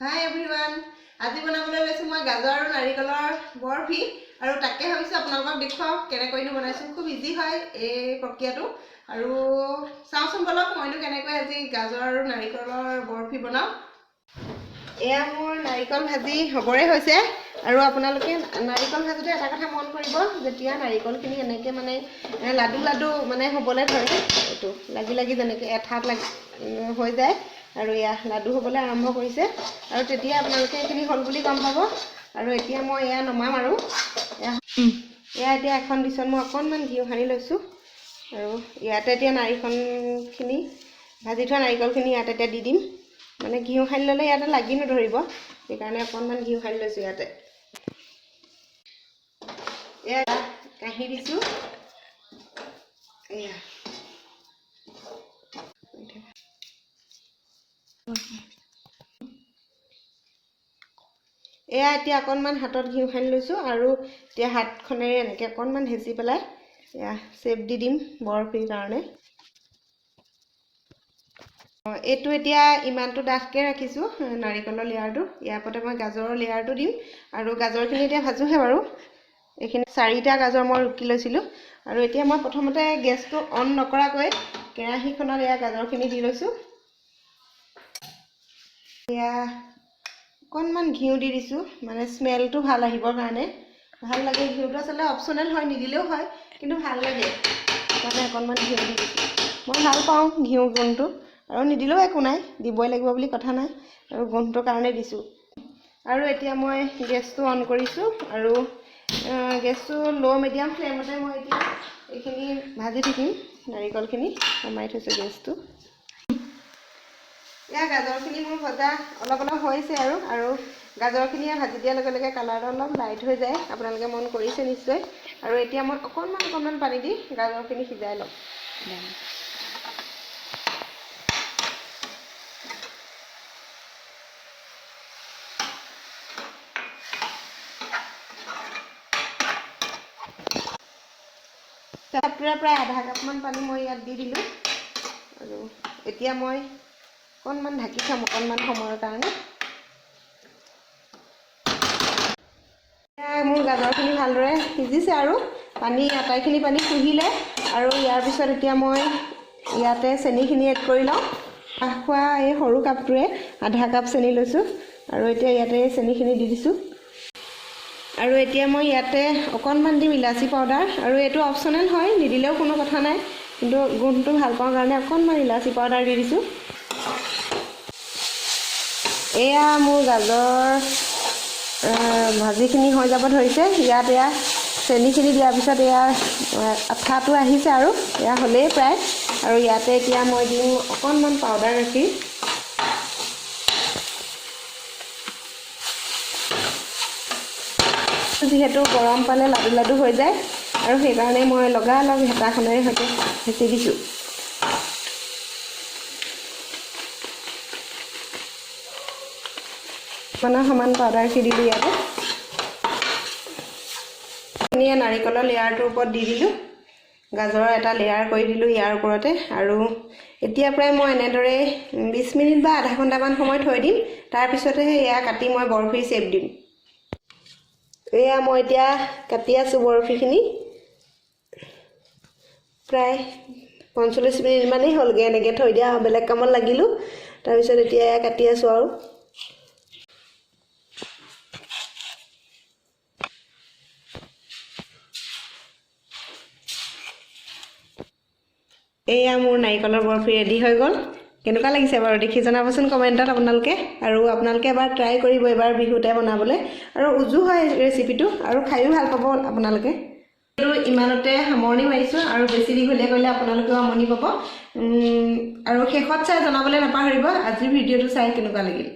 হাই everyone, আজি বনাবলৈ লৈছোঁ মই গাজৰ আৰু নাৰিকলৰ বৰফি আৰু তাকে ভাবিছোঁ আপোনালোকক দেখুৱাওঁ কেনেকৈনো বনাইছোঁ। খুব ইজি হয় এই প্ৰক্ৰিয়াটো আৰু চাওঁচোন বলক মইনো কেনেকৈ আজি গাজৰ আৰু নাৰিকলৰ বৰফি বনাওঁ। এয়া মোৰ নাৰিকল ভাজি হ'বৰে হৈছে। আৰু আপোনালোকে নাৰিকল ভাজোতে এটা কথা মন কৰিব, যেতিয়া নাৰিকলখিনি এনেকৈ মানে লাডু লাডু মানে হ'বলৈ ধৰে, এইটো লাগি লাগি যেনেকৈ এঠাত লাগি হৈ যায় আৰু এয়া লাডু হ'বলৈ আৰম্ভ কৰিছে আৰু তেতিয়া আপোনালোকে এইখিনি হ'ল বুলি গম পাব। আৰু এতিয়া মই এয়া নমাম আৰু এয়া এতিয়া এখন ডিছত মই অকণমান ঘিউ সানি লৈছোঁ আৰু ইয়াতে এতিয়া নাৰিকলখিনি ভাজি থোৱা নাৰিকলখিনি ইয়াতে এতিয়া দি দিম। মানে ঘিউ সানি ল'লে ইয়াতে লাগি নধৰিব, সেইকাৰণে অকণমান ঘিউ সানি লৈছোঁ ইয়াতে। এয়া কাঁহী দিছোঁ, এয়া এয়া এতিয়া অকণমান হাতত ঘিউ সানি লৈছোঁ আৰু এতিয়া হাতখনেৰে এনেকৈ অকণমান হেঁচি পেলাই এয়া চেপ দি দিম বৰফিৰ কাৰণে। এইটো এতিয়া ইমানটো ডাঠকৈ ৰাখিছোঁ নাৰিকলৰ লেয়াৰটো, ইয়াৰ ওপৰতে মই গাজৰৰ লেয়াৰটো দিম। আৰু গাজৰখিনি এতিয়া ভাজোঁহে বাৰু। এইখিনি চাৰিটা গাজৰ মই ৰুকি লৈছিলোঁ আৰু এতিয়া মই প্ৰথমতে গেছটো অন নকৰাকৈ কেৰাহীখনত এয়া গাজৰখিনি দি লৈছোঁ। এয়া অকণমান ঘিউ দি দিছোঁ, মানে স্মেলটো ভাল আহিবৰ কাৰণে। ভাল লাগে ঘিউটো, আচলতে অপশ্যনেল হয়, নিদিলেও হয়, কিন্তু ভাল লাগে সেইকাৰণে অকণমান ঘিউ দি দিছোঁ। মই ভাল পাওঁ ঘিউ গোন্ধটো, আৰু নিদিলেও একো নাই, দিবই লাগিব বুলি কথা নাই, আৰু গোন্ধটোৰ কাৰণে দিছোঁ। আৰু এতিয়া মই গেছটো অন কৰিছোঁ আৰু গেছটো ল' মিডিয়াম ফ্লেমতে মই এতিয়া এইখিনি ভাজি থাকিম। নাৰিকলখিনি কমাই থৈছোঁ গেছটো। এয়া গাজৰখিনি মোৰ ভজা অলপ অলপ হৈছে আৰু আৰু গাজৰখিনি ভাজি দিয়াৰ লগে লগে কালাৰটো অলপ লাইট হৈ যায়, আপোনালোকে মন কৰিছে নিশ্চয়। আৰু এতিয়া মই অকণমান অকণমান পানী দি গাজৰখিনি সিজাই ল'ম। কাপটোৰে প্ৰায় আধা কাপমান পানী মই ইয়াত দি দিলোঁ আৰু এতিয়া মই অকণমান ঢাকি থ'ম অকণমান সময়ৰ কাৰণে। মোৰ গাজৰখিনি ভালদৰে সিজিছে আৰু পানী আটাইখিনি পানী শুহিলে। আৰু ইয়াৰ পিছত এতিয়া মই ইয়াতে চেনিখিনি এড কৰি লওঁ। চাহ খোৱা এই সৰু কাপটোৰে আধা কাপ চেনি লৈছোঁ আৰু এতিয়া ইয়াতে চেনিখিনি দি দিছোঁ। আৰু এতিয়া মই ইয়াতে অকণমান দিম ইলাচি পাউডাৰ, আৰু এইটো অপশ্যনেল হয়, নিদিলেও কোনো কথা নাই, কিন্তু গোন্ধটো ভাল পাওঁ কাৰণে অকণমান ইলাচি পাউডাৰ দি দিছোঁ। এয়া মোৰ গাজৰ ভাজিখিনি হৈ যাব ধৰিছে। ইয়াত এয়া চেনিখিনি দিয়াৰ পিছত এয়া আঠাটো আহিছে আৰু এয়া হ'লেই প্ৰায়। আৰু ইয়াতে এতিয়া মই দিম অকণমান পাউডাৰ গাখীৰ। যিহেতু গৰম পালে লাডু লাডু হৈ যায় আৰু সেইকাৰণে মই লগালগ হেতাখনেৰে সৈতে হেঁচি দিছোঁ। মানে সমান পাউডাৰ গাখীৰ দিলোঁ ইয়াতে। এইখিনিয়ে নাৰিকলৰ লেয়াৰটোৰ ওপৰত দি দিলোঁ, গাজৰৰ এটা লেয়াৰ কৰি দিলোঁ ইয়াৰ ওপৰতে। আৰু এতিয়া প্ৰায় মই এনেদৰে 20 মিনিট বা আধা ঘণ্টামান সময় থৈ দিম, তাৰপিছতেহে এয়া কাটি মই বৰফিৰ চেপ দিম। এয়া মই এতিয়া কাটি আছোঁ বৰফিখিনি, প্ৰায় 45 মিনিটমানেই হ'লগৈ এনেকৈ থৈ দিয়া, বেলেগ কামত লাগিলোঁ। তাৰপিছত এতিয়া এয়া কাটি আছোঁ আৰু। এয়া মোৰ নাৰিকলৰ বৰফি ৰেডি হৈ গ'ল। কেনেকুৱা লাগিছে বাৰু দেখি জনাবচোন কমেণ্টত আপোনালোকে। আৰু আপোনালোকে এবাৰ ট্ৰাই কৰিব এবাৰ বিহুতে বনাবলৈ, আৰু উজু হয় ৰেচিপিটো আৰু খায়ো ভাল পাব আপোনালোকে। এইটো ইমানতে সামৰণি মাৰিছোঁ আৰু বেছি দীঘলীয়া কৰিলে আপোনালোকেও আমনি পাব। আৰু শেষত চাই জনাবলৈ নাপাহৰিব আজিৰ ভিডিঅ'টো চাই কেনেকুৱা লাগিল।